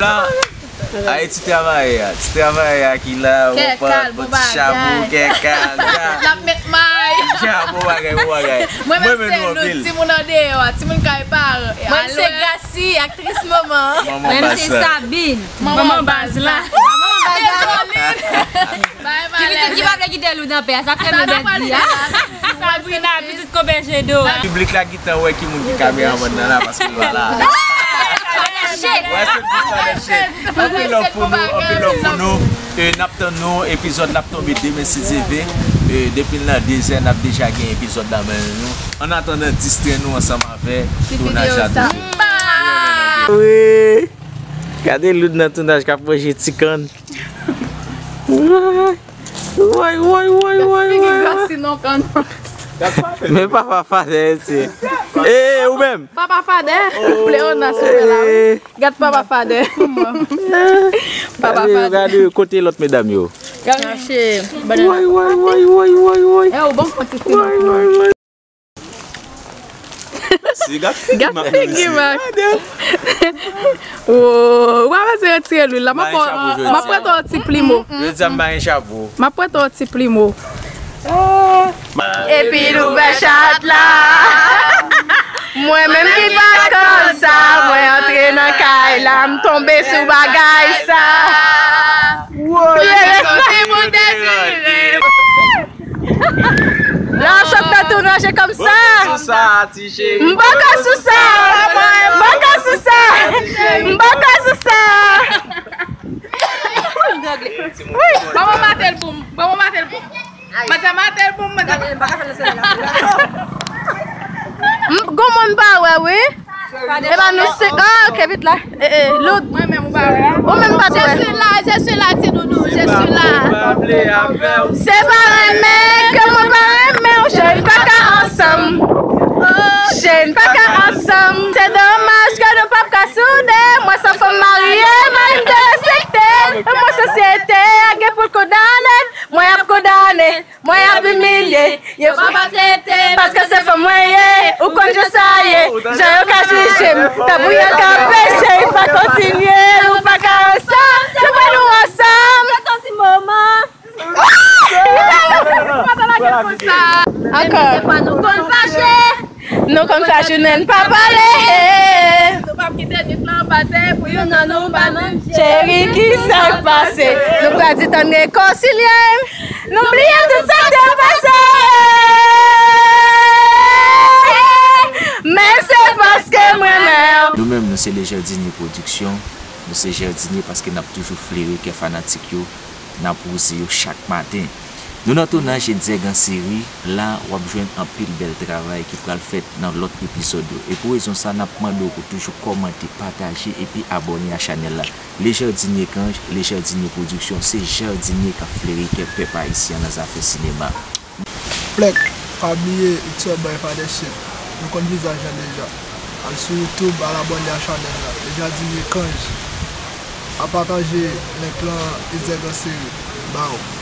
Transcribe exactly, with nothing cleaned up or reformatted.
La, ay, ti travayè a, ti travayè a ki la, ou pa, bon ti chapo, kè kal, ya. L ap met may. Ya, bon bagay, bon bagay. Mwen menm se Loud, timoun andeyò a, timoun kay paran. Mwen se Gracie, aktris moman. Mwen se Sabine, manman baz la. Manman baz la. Ti pitit ki pa vle kite Loud anpè a, sa fè nou bèk di a. Sabrina, pitit konbèje do a. Piblik la gentan wè ki moun ki kameramann nan la, paske l pa la. Wè, se plis pa de shit. Anpil love pou nou, anpil love pou nou. E, n ap tann nou, epizòd la ap tonbe demen si Dye vle. E, depi l nan dezè, n ap deja gen epizòd la men nou. An atandan, distrè nou ansanm avè tounaj la toujou. Wi. Gade Loud nan tounaj k ap manje ti kann. Woy, woy, woy, woy, woy, woy. Men papa Fadè, mesye. E, ou menm? Papa Fadè. Leona sou la, wi. Gad papa Fadè. Papa Fadè. Gade, gade kote lòt medam yo. Chache. Woy, woy, woy, woy, woy, woy. E, ou bon konti. Woy, woy, woy. Gad figi Mak. Wo, ou pa bezwen retire lwil la. M ap prete w yon ti plimo. Jodi a m ba yon chapo. M ap prete w yon ti plimo. Epi l ouvè chat la. Mwen menm ki pa konn sa, mwen antre nan kay la, m tonbe sou bagay sa. Wo, ye, ye. Lè w sot nan tounaj, e kòmsa. Sou sa, ti cheri. M poko sou sa. M poko sou sa. M poko sou sa. Wi. Ban mwen mate l pou m. Ban mwen mate l pou m. Mate, mate l pou m, mate. M, gon moun pa wè, wi. Epa nou se, ah, ok, vit la. E, e, Loud. Mwen menm, ou pa wè. Ou menm pa t wè. Je suis là, je suis là, ti doudou, je suis là. Se pa renmen ke mwen pa renmen w, cheri, n pa ka ansanm. Cheri, n pa ka ansanm. Se domaj ke nou p ap ka soude. Mwen se fanm marye, mwen m derespekte. Mwen sosyete a gen pou l kondane. Mwen ap kondane. Mwen ap imilye, yo pa pa trete, paske se fanm mwen ye, ou konn jan sa ye, jan yo ka jije m, tanbou yo ka peche, pa kontinye, ou pa ka ansanm, se pa nou ansanm. Jete yon ti moman. Ankò. Gen de fwa nou konn fache. Nou konn sa jounen n pa pale. Nou p ap kite nwit lan pase pou youn nan nou pa manje. Cheri, ki sa k pase? Nou pèdi tan rekonsilye. Nou bliye tout sa k te pase. Men se paske m renmen w. Nou menm, nou se Le Jardinier Production. Nou se Jardinier paske n ap toujou fleri kè fanatik yo. N ap wouze yo chak maten. Nou nan tounaj Edzèg an seri, la w ap jwenn anpil bèl travay ki pral fèt nan lòt epizòd yo. E pou rezon sa, n ap mande w pou toujou kòmante, pataje epi abòne a chanèl la. Le Jardinier Kanj, Le Jardinier Production, se jardinye k ap fleri kè pèp ayisyen an nan zafè sinema. Plèk, pa bliye, it's your boy Father Shit. Nou konn vizaj lan deja. Al sou YouTube, al abòne a chanèl la. Le Jardinier Kanj. Al pataje link lan, Edzèg an seri. Bow.